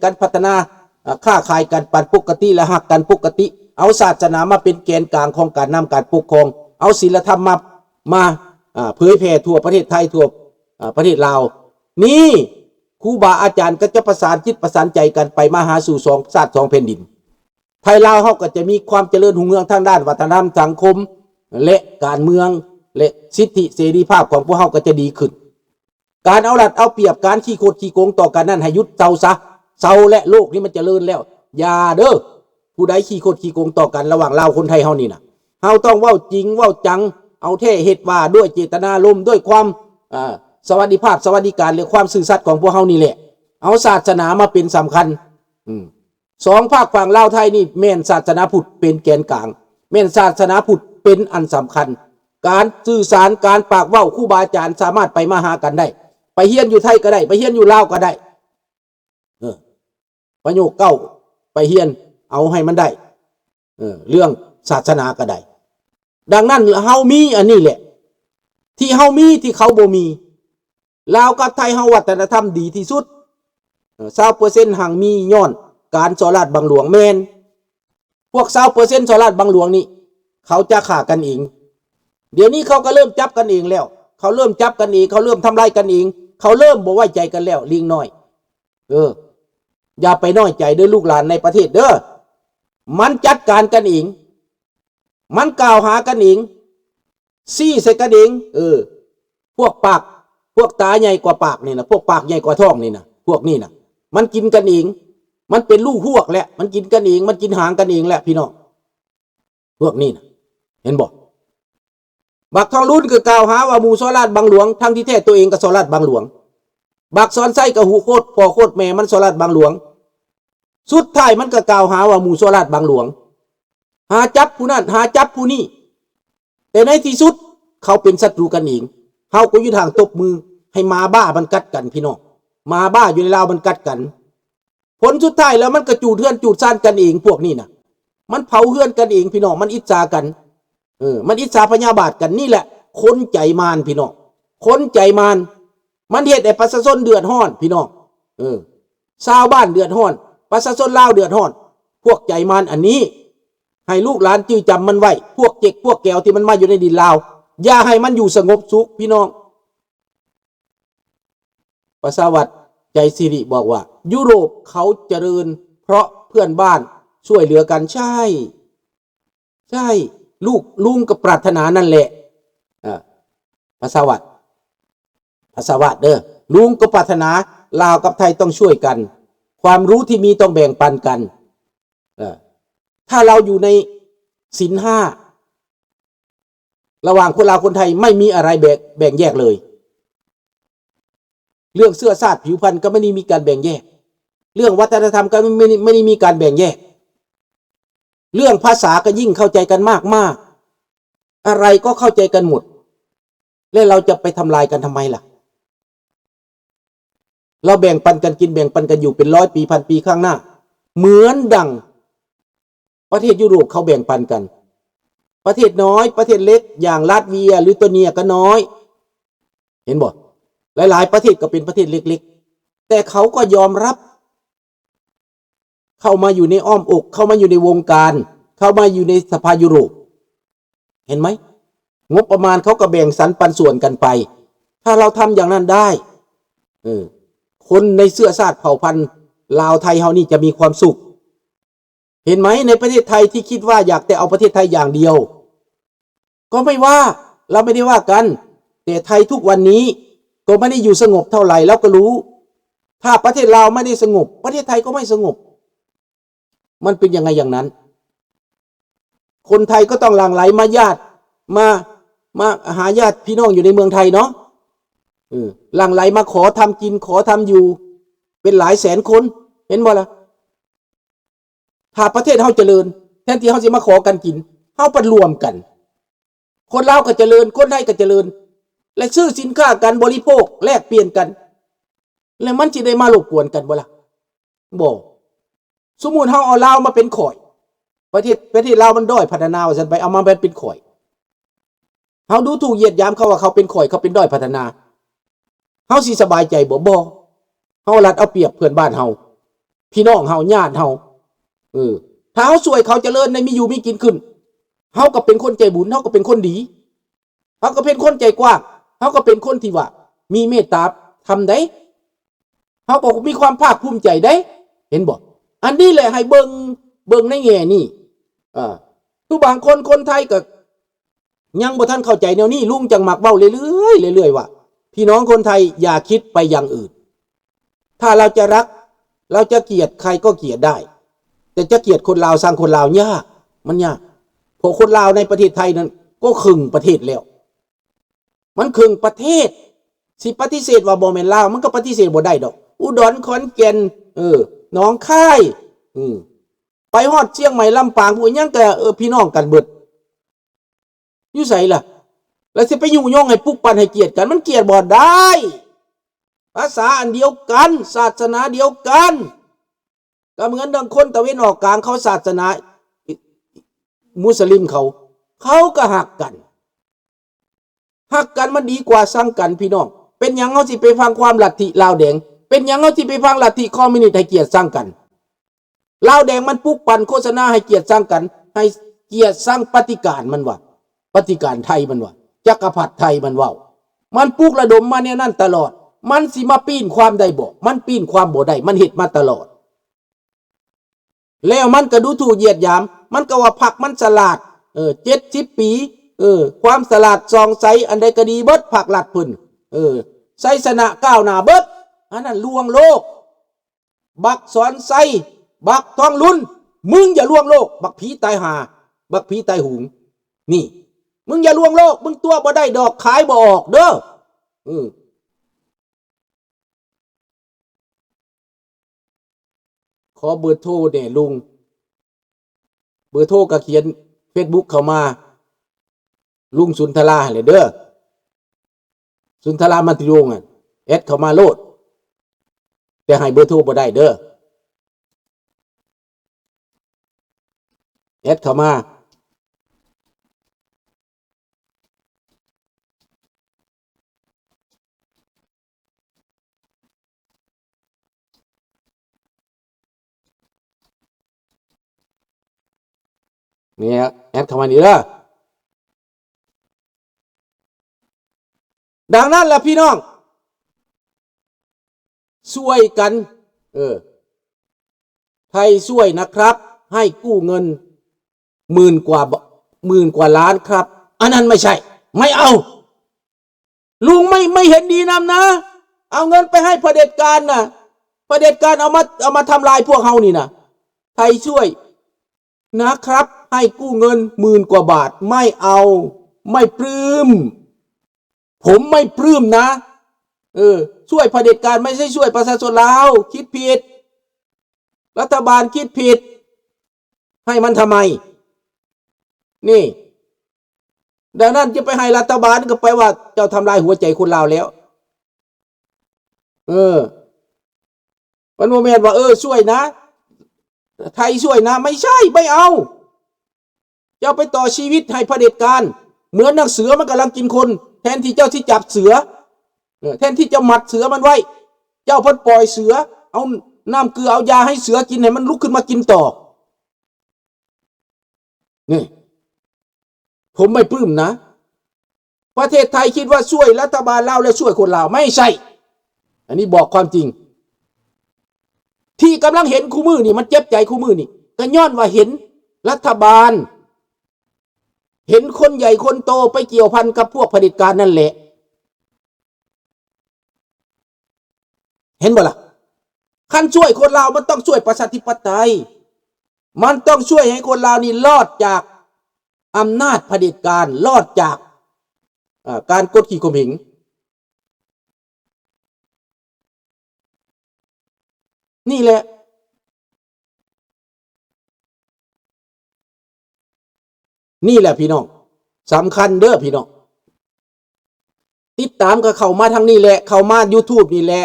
ການພັດທະນາ ເອີ ຄ້າຂາຍກັນປານປົກກະຕິ ແລະ ຮັກກັນປົກກະຕິ. ເອົາສາສະໜາມາເປັນແກນກາງຂອງການນຳການປົກຄອງ, ເອົາສີລະທຳມາ ມາ ເອີ ເຜີຍແຜ່ທົ່ວປະເທດໄທ ທົ່ວ ເອີ ປະເທດລາວ. ນີ້ ຄູບາອາຈານກໍຈະປະສານຈິດປະສານໃຈກັນໄປມາຫາສູ່ສອງຊາດສອງແຜ່ນດິນ. ໄທລາວເຮົາກໍຈະມີຄວາມຈະເລີນຮຸ່ງເຮືອງທາງດ້ານວັດທະນະທຳ, ສັງຄົມ ແລະ ການເມືອງ ແລະ ສິດທິເສລີພາບຂອງພວກເຮົາກໍຈະດີຂຶ້ນ. ການເອົາລັດເອົາປຽບ, ການຂີ້ຄົດຂີ້ໂກງຕໍ່ກັນນັ້ນ ໃຫ້ຢຸດເຊົາຊະ, ເຊົາແລະ ໂລກນີ້ມັນຈະເລີນແລ້ວ. ຢ່າເດີ້ ຜູ້ໃດຂີ້ຄົດຂີ້ໂກງຕໍ່ກັນລະຫວ່າງລາວຄົນໄທເຮົານີ້ນະ. ເຮົາຕ້ອງເວົ້າຈິງເວົ້າຈັງ, ເອົາແທ້ເຮັດວ່າ ດ້ວຍເຈດຕະນາລົມ, ດ້ວຍຄວາມ ເອີ ສະຫວັດດີພາບ, ສະຫວັດດີການ ແລະ ຄວາມຊື່ສັດຂອງພວກເຮົານີ້ແຫຼະ. ເອົາສາສະໜາມາເປັນສຳຄັນ. ອືມ ສອງພາກຝັ່ງລາວໄທນີ້ແມ່ນສາສະໜາພຸດເປັນແກນກາງ, ແມ່ນສາສະໜາພຸດເປັນອັນສຳຄັນ. ການສື່ສານ, ການປາກເວົ້າ, ຄູບາອາຈານສາມາດໄປມາຫາກັນໄດ້, ໄປຮຽນຢູ່ໄທກໍໄດ້, ໄປຮຽນຢູ່ລາວກໍໄດ້. ເອີ ປະໂຫຍກເກົ້າ ໄປຮຽນເອົາໃຫ້ມັນໄດ້. ເອີ ເລື່ອງສາສະໜາກໍໄດ້. ດັ່ງນັ້ນເຮົາມີອັນນີ້ແຫຼະ ທີ່ເຮົາມີ ທີ່ເຂົາບໍ່ມີ. ລາວກັບໄທເຮົາວັດທະນະທຳດີທີ່ສຸດ. ເອີ ຊາວເປີເຊັນຮັ່ງມີຍ້ອນການສໍ້ລາດບັງຫຼວງ. ແມ່ນ ພວກຊາວເປີເຊັນສໍ້ລາດບັງຫຼວງນີ້ ເຂົາຈະຂ້າກັນເອງ. ດຽວນີ້ເຂົາກໍເລີ່ມຈັບກັນເອງແລ້ວ. ເຂົາເລີ່ມຈັບກັນເອງ, ເຂົາເລີ່ມທຳລາຍກັນເອງ, ເຂົາເລີ່ມບໍ່ໄວ້ໃຈກັນແລ້ວ ລິງນ້ອຍ. ເອີ ຢ່າໄປນ້ອຍໃຈເດີ້ ລູກຫຼານໃນປະເທດເດີ້. ມັນຈັດການກັນເອງ, ມັນກ່າວຫາກັນເອງ, ຊີ້ໃສ່ກັນເອງ. ເອີ ພວກປາກ, ພວກຕາໃຫຍ່ກວ່າປາກນີ້ນະ, ພວກປາກໃຫຍ່ກວ່າທ້ອງນີ້ນະ, ພວກນີ້ນະ ມັນກິນກັນເອງ. ມັນເປັນລູກຮວກແຫຼະ, ມັນກິນກັນເອງ, ມັນກິນຫາງກັນເອງແຫຼະ ພີ່ນ້ອງ. ພວກນີ້ນະ ເຫັນບໍ່? ບັກທອງລຸນກໍກ່າວຫາວ່າໝູ່ສໍ້ລາດບັງຫຼວງ, ທັງທີ່ແທ້ຕົວເອງກໍສໍ້ລາດບັງຫຼວງ. ບັກສອນໄຊກໍຫູໂຄດພໍ່ໂຄດແມ່ມັນສໍ້ລາດບັງຫຼວງ. ສຸດທ້າຍມັນກໍກ່າວຫາວ່າໝູ່ສໍ້ລາດບັງຫຼວງ, ຫາຈັບຜູ້ນັ້ນ ຫາຈັບຜູ້ນີ້. ແຕ່ໃນທີ່ສຸດເຂົາເປັນສັດຕູກັນເອງ. ເຮົາກໍຢູ່ທາງຕົບມືໃຫ້ໝາບ້າມັນກັດກັນ ພີ່ນ້ອງ. ໝາບ້າຢູ່ໃນລາວມັນກັດກັນ. ຜົນສຸດທ້າຍແລ້ວມັນກໍຈູດເຮືອນຈູດຊານກັນເອງ ພວກນີ້ນະ. ມັນເຜົາເຮືອນກັນເອງ ພີ່ນ້ອງ, ມັນອິດສາກັນ. ເອີ ມັນອິດສາພະຍາບາດກັນ. ນີ້ແຫຼະຄົນໃຈມານ ພີ່ນ້ອງ, ຄົນໃຈມານ. ມັນເຮັດໃຫ້ປະຊາຊົນເດືອດຮ້ອນ ພີ່ນ້ອງ. ເອີ ຊາວບ້ານເດືອດຮ້ອນ, ປະຊາຊົນລາວເດືອດຮ້ອນ. ພວກໃຈມານອັນນີ້ ໃຫ້ລູກຫຼານຈື່ຈຳມັນໄວ້. ພວກເຈັກພວກແກວທີ່ມັນມາຢູ່ໃນດິນລາວ ຢ່າໃຫ້ມັນຢູ່ສະຫງົບສຸກ ພີ່ນ້ອງ. ປະຊາວັດ ໃຈສິລິ ບອກວ່າ ຢູໂຣບເຂົາຈະເລີນເພາະເພື່ອນບ້ານຊ່ວຍເຫຼືອກັນ. ໃຊ່ ໃຊ່ ລູກ ລຸງກໍປາດຖະໜານັ້ນແຫຼະ. ເອີ ປະຊາວັດ ປະຊາວັດເດີ້ ລຸງກໍປາດຖະໜາລາວກັບໄທຕ້ອງຊ່ວຍກັນ, ຄວາມຮູ້ທີ່ມີຕ້ອງແບ່ງປັນກັນ. ເອີ ຖ້າລາວຢູ່ໃນສິນຫ້າ ລະຫວ່າງຄົນລາວຄົນໄທ ໄມ່ມີອະໄລແບ່ງ ແບ່ງແຍກເລີຍ. ເລື່ອງເຊື້ອຊາດຜິວພັນກໍໄມ່ໄດ້ມີການແບ່ງແຍກ, ເລື່ອງວັດທະນະທຳກໍໄມ່ໄດ້ ໄມ່ໄດ້ມີການແບ່ງແຍກ, ເລື່ອງພາສາກໍຍິ່ງເຂົ້າໃຈກັນມາກໆ, ອະໄລກໍເຂົ້າໃຈກັນໝົດ, ແລະ ເຮົາຈະໄປທຳລາຍກັນທຳໄມລະ? ເຮົາແບ່ງປັນກັນກິນ ແບ່ງປັນກັນຢູ່ເປັນຮ້ອຍປີພັນປີຂ້າງໜ້າ ເໝືອນດັ່ງ ປະເທດຢູໂຣບເຂົາແບ່ງປັນກັນ. ປະເທດນ້ອຍ ປະເທດເລັກ ຢ່າງລາດເວຍ ລິໂທເນຍກໍນ້ອຍ ເຫັນບໍ່? ຫຼາຍໆປະເທດກໍເປັນປະເທດເລັກໆ ແຕ່ເຂົາກໍຍອມຮັບ ເຂົ້າມາຢູ່ໃນອ້ອມອົກ ເຂົ້າມາຢູ່ໃນວົງການ ເຂົ້າມາຢູ່ໃນສະພາຢູໂຣບ. ເຫັນໄໝ? ງົບປະມານເຂົາກໍແບ່ງສັນປັນສ່ວນກັນໄປ. ຖ້າເຮົາທຳຢ່າງນັ້ນໄດ້ ເອີ ຄົນໃນເຊື້ອຊາດເຜົ່າພັນລາວໄທເຮົານີ້ຈະມີຄວາມສຸກ. ເຫັນໄໝ? ໃນປະເທດໄທທີ່ຄິດວ່າຢາກແຕ່ເອົາປະເທດໄທຢ່າງດຽວ ກໍໄມ່ວ່າ ເຮົາໄມ່ໄດ້ວ່າກັນ, ແຕ່ໄທທຸກວັນນີ້ກໍໄມ່ໄດ້ຢູ່ສະຫງົບເທົ່າໃດ ເຮົາກໍຮູ້. ຖ້າປະເທດລາວໄມ່ໄດ້ສະຫງົບ ປະເທດໄທກໍໄມ່ສະຫງົບ. ມັນເປັນຢ່າງໃດຢ່າງນັ້ນ. ຄົນໄທກໍຕ້ອງຫຼັ່ງໄຫຼມາຍາດ ມາ ມາຫາຍາດພີ່ນ້ອງຢູ່ໃນເມືອງໄທເນາະ. ເອີ ຫຼັ່ງໄຫຼມາຂໍທຳກິນ ຂໍທຳຢູ່ ເປັນຫຼາຍແສນຄົນ ເຫັນບໍ່ລະ? ຖ້າປະເທດເຮົາຈະເລີນ ແທນທີ່ເຮົາຊິມາຂໍກັນກິນ ເຮົາພັດລວມກັນ ຄົນລາວກໍຈະເລີນ ຄົນໄທກໍຈະເລີນ ແລະ ຊື້ສິນຄ້າກັນ ບໍລິໂພກແລກປ່ຽນກັນ ແລະ ມັນຊິໄດ້ມາລົບກວນກັນບໍ່ລະ? ບໍ່. ສົມມຸດເຮົາເອົາລາວມາເປັນຂ້ອຍ ປະເທດ ປະເທດລາວມັນດ້ອຍພັດທະນາວ່າຊັ້ນໄປ ເອົາມາເປັນຂ້ອຍ ເຮົາດູຖູກຢຽດຫຍາມເຂົາວ່າເຂົາເປັນຂ້ອຍ ເຂົາເປັນດ້ອຍພັດທະນາ ເຮົາຊິສະບາຍໃຈບໍ່? ບໍ່. ເຮົາລັດເອົາປຽບເພື່ອນບ້ານເຮົາ. ພີ່ນ້ອງເຮົາ ຍາດເຮົາ. ເອີ ຖ້າເຮົາຊ່ວຍເຂົາຈະເລີນ ໄດ້ມີຢູ່ມີກິນຂຶ້ນ, ເຮົາກໍເປັນຄົນໃຈບຸນ, ເຮົາກໍເປັນຄົນດີ, ເຮົາກໍເປັນຄົນໃຈກວ້າງ, ເຮົາກໍເປັນຄົນທີ່ວ່າມີເມດຕາທຳໃດ. ເຮົາກໍມີຄວາມພາກພູມໃຈເດ້ ເຫັນບໍ່? ອັນນີ້ແຫຼະໃຫ້ເບິ່ງ, ເບິ່ງໃນແງ່ນີ້. ເອີ ຄືບາງຄົນ ຄົນໄທກໍຍັງບໍ່ທັນເຂົ້າໃຈແນວນີ້, ລຸງຈັ່ງມັກເວົ້າເລື້ອຍໆ ເລື້ອຍໆວ່າ ພີ່ນ້ອງຄົນໄທຢ່າຄິດໄປຢ່າງອື່ນ. ຖ້າລາວຈະຮັກ, ລາວຈະກຽດ, ໃຄກໍກຽດໄດ້, ແຕ່ຈະກຽດຄົນລາວ, ຊັງຄົນລາວຍາກ, ມັນຍາກ. ເພາະຄົນລາວໃນປະເທດໄທນັ້ນກໍເຄິ່ງປະເທດແລ້ວ. ມັນເຄິ່ງປະເທດ ຊິປະຕິເສດວ່າບໍ່ແມ່ນລາວ ມັນກໍປະຕິເສດບໍ່ໄດ້ດອກ. ອຸດອນ, ຂອນແກ່ນ, ເອີ, ໜອງຄາຍ, ອືມ, ໄປຮອດຊຽງໃໝ່, ລຳປາງ, ຜູ້ຫຍັງກໍ, ເອີ, ພີ່ນ້ອງກັນເບິດ. ຢູ່ໃສລະ? ແລ້ວຊິໄປຍຸຍົງໃຫ້ປຸກປັ່ນໃຫ້ກຽດກັນ? ມັນກຽດບໍ່ໄດ້. ພາສາອັນດຽວກັນ, ສາສະໜາດຽວກັນ. ກໍເໝືອນດັ່ງຄົນຕາເວັນອອກກາງເຂົາ ສາສະໜາມຸສລິມເຂົາ, ເຂົາກໍຮັກກັນ. ຮັກກັນມັນດີກວ່າຊັງກັນພີ່ນ້ອງ. ເປັນຫຍັງເຮົາຊິໄປຟັງຄວາມລັດທິລາວແດງ? ເປັນຫຍັງເຮົາຊິໄປຟັງລັດທິຄອມມິວນິດໃຫ້ກຽດຊັງກັນ? ລາວແດງມັນປຸກປັ່ນໂຄສະນາໃຫ້ກຽດຊັງກັນ, ໃຫ້ກຽດຊັງປະຕິການມັນວ່າ, ປະຕິການໄທມັນວ່າ, ຈັກກະພັດໄທມັນເວົ້າ. ມັນປຸກລະດົມມາແນວນັ້ນຕະຫຼອດ. ມັນຊິມາປີ້ນຄວາມໄດ້ບໍ່? ມັນປີ້ນຄວາມບໍ່ໄດ້, ມັນເຮັດມາຕະຫຼອດ. ແລ້ວມັນກໍດູຖູຢຽດຫຍາມ, ມັນກໍວ່າພັກມັນສະຫຼາດ, ເອີ, ເຈັດສິບປີ, ເອີ, ຄວາມສະຫຼາດສ່ອງໃສ, ອັນໃດກໍດີເບິດ, ພັກລັດເພິ່ນ, ເອີ, ໄຊຊະນະກ້າວໜ້າເບິດ, ອັນນັ້ນລວງໂລກ. ບັກສອນໄຊ, ບັກທອງລຸນ, ມຶງຢ່າລວງໂລກ, ບັກຜີຕາຍຫ່າ, ບັກຜີຕາຍໂຫງ, ນີ້, ມຶງຢ່າລວງໂລກ, ມຶງຕົວະບໍ່ໄດ້ດອກ, ຂາຍບໍ່ອອກເດີ້. ເອີ. ຂໍເບີໂທແດ່ລຸງ, ເບີໂທກໍຂຽນເຟສບຸກເຂົ້າມາ ລຸງສຸນທະລາຫັ້ນແຫຼະເດີ້, ສຸນທະລາມັນຕິວົງຫັ້ນ, ແອັດເຂົ້າມາໂລດ, ແຕ່ໃຫ້ເບີໂທບໍ່ໄດ້ເດີ້. ແອັດເຂົ້າມາ. ນີ້ ແອັດເຂົ້າມານີ້ເດີ້. ດັ່ງນັ້ນລະພີ່ນ້ອງ, ຊ່ວຍກັນ, ເອີ, ໄທຊ່ວຍນະຄັບ, ໃຫ້ກູ້ເງິນໝື່ນກວ່າ, ໝື່ນກວ່າລ້ານຄັບ. ອັນນັ້ນໄມ່ໃຊ່, ໄມ່ເອົາ. ລຸງໄມ່, ໄມ່ເຫັນດີນຳນະ. ເອົາເງິນໄປໃຫ້ຜະເດັດການນະ. ຜະເດັດການເອົາມາ, ເອົາມາທຳລາຍພວກເຮົານີ້ນະ. ໄທຊ່ວຍນະຄັບ, ໃຫ້ກູ້ເງິນໝື່ນກວ່າບາດ, ໄມ່ເອົາ, ໄມ່ປຶ້ມ. ຜົມໄມ່ປຶ້ມນະ. ເອີ, ຊ່ວຍຜະເດັດການ, ໄມ່ໃຊ່ຊ່ວຍປະຊາຊົນລາວ. ຄິດຜິດ. ລັດຖະບານຄິດຜິດ. ໃຫ້ມັນທຳໄມ? ນີ້. ດັ່ງນັ້ນຈະໄປໃຫ້ລັດຖະບານ ກໍແປວ່າເຈົ້າທຳລາຍຫົວໃຈຄົນລາວແລ້ວ. ເອີ. ມັນບໍ່ແມ່ນວ່າ, ເອີ, ຊ່ວຍນະ, ໄທຊ່ວຍນະ. ໄມ່ໃຊ່, ໄມ່ເອົາ. ເຈົ້າໄປຕໍ່ຊີວິດໃຫ້ຜະເດັດການ. ເໝືອນໜັງເສືອມັນກຳລັງກິນຄົນ, ແທນທີ່ເຈົ້າຊິຈັບເສືອ, ເອີ, ແທນທີ່ເຈົ້າມັດເສືອມັນໄວ້, ເຈົ້າພັດປ່ອຍເສືອ, ເອົານ້ຳເກືອ, ເອົາຢາໃຫ້ເສືອກິນ, ໃຫ້ມັນລຸກຂຶ້ນມາກິນຕໍ່. ນີ້ ຜົມໄມ່ປຶ້ມນະ. ປະເທດໄທຄິດວ່າຊ່ວຍລັດຖະບານລາວ ແລະ ຊ່ວຍຄົນລາວ, ໄມ່ໃຊ່. ອັນນີ້ບອກຄວາມຈິງ ທີ່ກຳລັງເຫັນຄູ່ມື້ນີ້, ມັນເຈັບໃຈຄູ່ມື້ນີ້, ກໍຍ້ອນວ່າເຫັນລັດຖະບານ, ເຫັນຄົນໃຫຍ່ຄົນໂຕໄປກ່ຽວພັນກັບພວກຜະເດັດການນັ້ນແຫຼະ. ເຫັນບໍ່ລະ? ຄັນຊ່ວຍຄົນລາວ ມັນຕ້ອງຊ່ວຍປະຊາທິປະໄຕ, ມັນຕ້ອງຊ່ວຍໃຫ້ຄົນລາວນີ້ລອດຈາກອຳນາດຜະເດັດການ, ລອດຈາກ, ເອີ, ການກົດຂີ່ຂົ່ມເຫງ. ນີ້ແຫຼະ, ນີ້ແຫຼະພີ່ນ້ອງ, ສຳຄັນເດີ້ພີ່ນ້ອງ. ຕິດຕາມກໍເຂົ້າມາທາງນີ້ແຫຼະ, ເຂົ້າມາຢູທູບນີ້ແຫຼະ,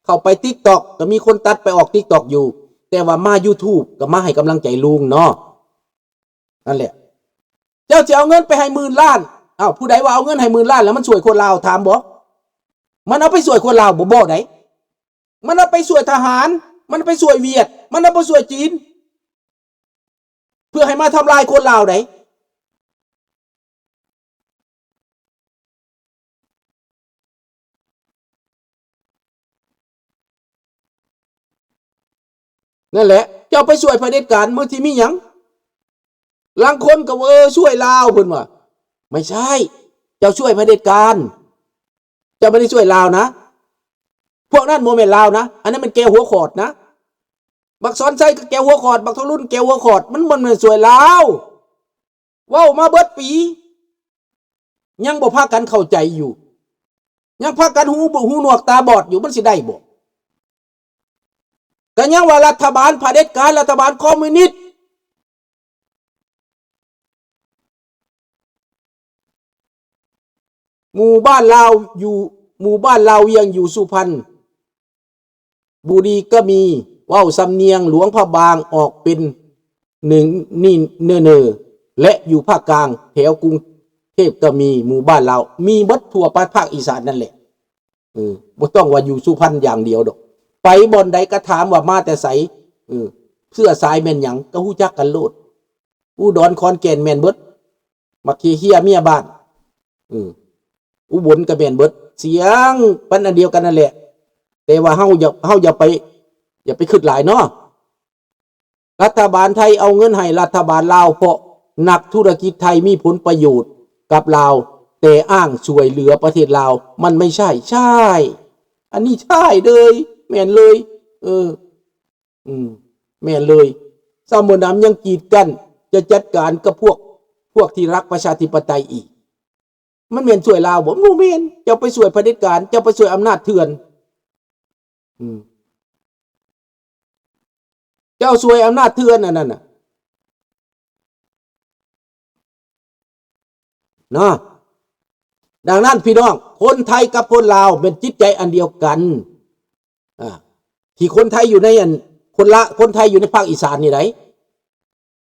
ເຂົ້າໄປຕິກຕັອກກໍມີຄົນຕັດໄປອອກຕິກຕັອກຢູ່, ແຕ່ວ່າມາຢູທູບກໍມາໃຫ້ກຳລັງໃຈລຸງເນາະ. ນັ້ນແຫຼະ. ເຈົ້າຊິເອົາເງິນໄປໃຫ້ໝື່ນລ້ານ. ເອົ້າ, ຜູ້ໃດວ່າເອົາເງິນໃຫ້ໝື່ນລ້ານແລ້ວມັນຊ່ວຍຄົນລາວ, ຖາມບໍ່? ມັນເອົາໄປຊ່ວຍຄົນລາວບໍ່? ບໍ່ໄດ໋. ມັນເອົາໄປຊ່ວຍທະຫານ, ມັນໄປຊ່ວຍຫວຽດ ມັນນະບໍ່ຊ່ວຍຈີນ ເພື່ອໃຫ້ມາທຳລາຍຄົນລາວໃດ. ນັ້ນແຫຼະ ເຈົ້າໄປຊ່ວຍຜະເດັດການ ມື້ທີ່ມີຫຍັງ? ລາງຄົນກໍວ່າ ເອີ ຊ່ວຍລາວ ເພິ່ນວ່າ. ໄມ່ໃຊ່ ເຈົ້າຊ່ວຍຜະເດັດການ ເຈົ້າບໍ່ໄດ້ຊ່ວຍລາວນະ. ພວກນັ້ນບໍ່ແມ່ນລາວນະ ອັນນັ້ນແມ່ນແກວຫົວຂອດນະ. ບັກສອນໄຊກໍແກວຫົວຂອດ ບັກທອງລຸນແກວຫົວຂອດ ມັນບໍ່ແມ່ນຊ່ວຍລາວ. ເວົ້າມາເບິດປີ ຍັງບໍ່ພາກັນເຂົ້າໃຈຢູ່ ຍັງພາກັນຫູ ຫູໜວກຕາບອດຢູ່ ມັນຊິໄດ້ບໍ່? ກໍຍັງວ່າລັດຖະບານຜະເດັດການ ລັດຖະບານຄອມມິວນິດ. ໝູ່ບ້ານລາວຢູ່ ໝູ່ບ້ານລາວວຽງຢູ່ສຸພັນ ບຸຣີກໍມີ ເວົ້າສຳນຽງຫຼວງພະບາງອອກເປັນໜຶ່ງນີ້ເນີໆ ແລະ ຢູ່ພາກກາງແຖວກຸງເທບກໍມີໝູ່ບ້ານລາວ ມີເບິດທົ່ວປະ ພາກອີສານນັ້ນແຫຼະ. ເອີ ບໍ່ຕ້ອງວ່າຢູ່ສຸພັນຢ່າງດຽວດອກ ໄປບ່ອນໃດກໍຖາມວ່າມາແຕ່ໃສ ເອີ ເຊື້ອສາຍແມ່ນຫຍັງ ກໍຮູ້ຈັກກັນໂລດ. ອຸດອນ ຂອນແກ່ນແມ່ນເບິດ ບັກເຮຍເມຍບ້ານ ເອີ ອຸບົນກໍແມ່ນເບິດ ສຽງປັນອັນດຽວກັນນັ້ນແຫຼະ ແຕ່ວ່າເຮົາຢ່າ ເຮົາຢ່າໄປ ຢ່າໄປຄິດຫຼາຍເນາະ. ລັດຖະບານໄທເອົາເງິນໃຫ້ລັດຖະບານລາວ ເພາະນັກທຸລະກິດໄທມີຜົນປະໂຫຍດກັບລາວ ແຕ່ອ້າງຊ່ວຍເຫຼືອປະເທດລາວ ມັນໄມ່ໃຊ່. ໃຊ່ ອັນນີ້ໃຊ່ເລີຍ ແມ່ນເລີຍ ເອີ. ອືມ ແມ່ນເລີຍ ຊາວມວນນຳຍັງກີດກັ້ນຈະຈັດການກັບພວກ ພວກທີ່ຮັກປະຊາທິປະໄຕອີກ. ມັນແມ່ນຊ່ວຍລາວບໍ່? ບໍ່ແມ່ນ. ເຈົ້າໄປຊ່ວຍຜະເດັດການ ເຈົ້າໄປຊ່ວຍອຳນາດເຖື່ອນ ອືມ ເຈົ້າຊ່ວຍອຳນາດເຖື່ອນອັນນັ້ນນະ. ເນາະ ດັ່ງນັ້ນພີ່ນ້ອງ ຄົນໄທກັບຄົນລາວແມ່ນຈິດໃຈອັນດຽວກັນ ອ່າ ທີ່ຄົນໄທຢູ່ໃນອັນ ຄົນລາ ຄົນໄທຢູ່ໃນພາກອີສານນີ້ໃດ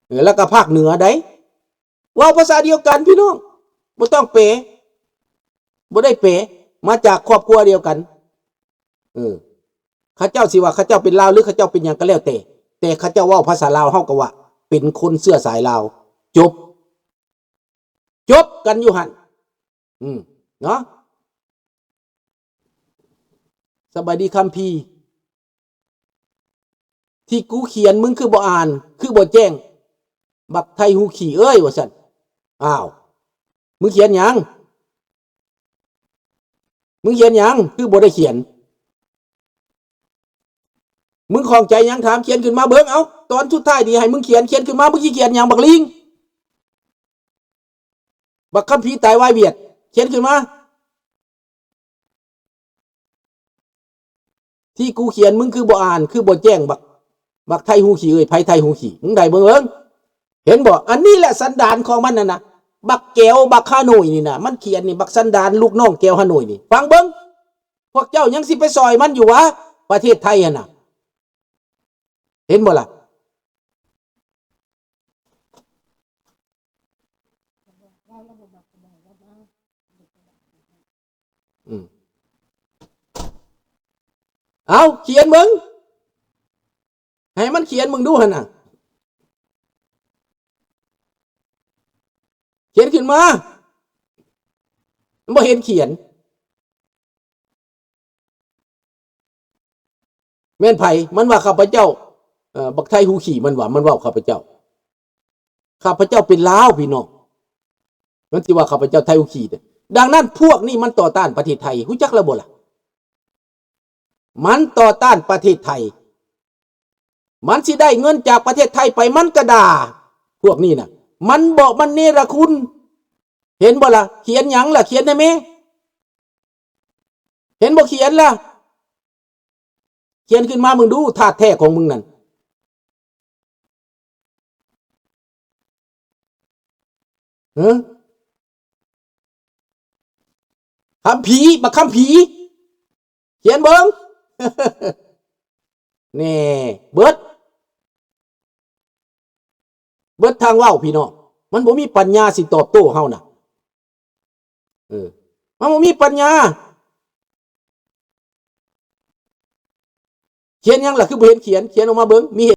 ເອີ ແລ້ວກໍພາກເໜືອໃດ ເວົ້າພາສາດຽວກັນພີ່ນ້ອງ ບໍ່ຕ້ອງແປ ບໍ່ໄດ້ແປ ມາຈາກຄອບຄົວດຽວກັນ. ເອີ ເຂົາເຈົ້າຊິວ່າເຂົາເຈົ້າເປັນລາວ ຫຼື ເຂົາເຈົ້າເປັນຫຍັງກໍແລ້ວແຕ່ ແຕ່ເຂົາເຈົ້າເວົ້າພາສາລາວ ເຮົາກໍວ່າເປັນຄົນເຊື້ອສາຍລາວ ຈົບ ຈົບກັນຢູ່ຫັ້ນ ອືມ ເນາະ. ສະບາຍດີຄຳພີ ທີ່ກູຂຽນ ມຶງຄືບໍ່ອ່ານ ຄືບໍ່ແຈ້ງ ບັກໄທຫູຂີ້ເອີຍ ວ່າຊັ້ນ. ອ້າວ ມຶງຂຽນຫຍັງ? ມຶງຂຽນຫຍັງ? ຄືບໍ່ໄດ້ຂຽນ? ມຶງຂ້ອງໃຈຫຍັງ? ຖາມ ຂຽນຂຶ້ນມາເບິ່ງ. ເອົາ ຕອນສຸດທ້າຍນີ້ໃຫ້ມຶງຂຽນ, ຂຽນຂຶ້ນມາ, ມຶງຊິຂຽນຫຍັງ? ບັກລີງ ບັກຄຳພີຕາຍວາຍວຽດ ຂຽນຂຶ້ນມາ. ທີ່ກູຂຽນ ມຶງຄືບໍ່ອ່ານ ຄືບໍ່ແຈ້ງ ບັກ ບັກໄທຫູຂີ້ເອີຍ. ໃຜໄທຫູຂີ້? ມຶງໄດ້ເບິ່ງເບິ່ງ ເຫັນບໍ່? ອັນນີ້ແຫຼະສັນດານຂອງມັນນັ້ນນະ ບັກແກວ ບັກຮາໂນ້ຍນີ້ນະ ມັນຂຽນນີ້ ບັກສັນດານລູກນ້ອງແກວຮາໂນ້ຍນີ້. ຟັງເບິ່ງ ພວກເຈົ້າຍັງຊິໄປຊ່ອຍມັນຢູ່ຫວາ? ປະເທດໄທຫັ້ນນະ ເຫັນບໍ່ລະ? ອືມ ເອົາ ຂຽນເບິ່ງ ໃຫ້ມັນຂຽນເບິ່ງດູຫັ້ນນະ ຂຽນຂຶ້ນມາ. ມັນບໍ່ເຫັນຂຽນ. ແມ່ນໃຜ? ມັນວ່າຂ້າພະເຈົ້າ ເອີ ບັກໄທຫູຂີ້ ມັນວ່າ ມັນເວົ້າຂ້າພະເຈົ້າ ຂ້າພະເຈົ້າເປັນລາວ ພີ່ນ້ອງ ມັນຊິວ່າຂ້າພະເຈົ້າໄທຫູຂີ້. ດັ່ງນັ້ນ ພວກນີ້ມັນຕໍ່ຕ້ານປະເທດໄທ ຮູ້ຈັກແລ້ວບໍ່ລະ? ມັນຕໍ່ຕ້ານປະເທດໄທ ມັນຊິໄດ້ເງິນຈາກປະເທດໄທໄປ ມັນກະດ່າ ພວກນີ້ນະ ມັນບໍ່ ມັນເນລະຄຸນ. ເຫັນບໍ່ລະ? ຂຽນຫຍັງລະ? ຂຽນແດ່ແມ້. ເຫັນບໍ່? ຂຽນລະ ຂຽນຂຶ້ນມາເບິ່ງດູ ທາດແທ້ຂອງມຶງນັ້ນ. ຮະ? ຄຳຜີ ບັກຄຳຜີ ຂຽນເບິ່ງ. ແນ່ ເບິດ ເບິດທາງເວົ້າ ພີ່ນ້ອງ ມັນບໍ່ມີປັນຍາຊິຕອບໂຕ້ເຮົານະ. ເອີ ມັນບໍ່ມີປັນຍາ. ຂຽນຫຍັງລະ ຄືບໍ່ເຫັນຂຽນ? ຂຽນອອກມາເບິ່ງ ມີເຫ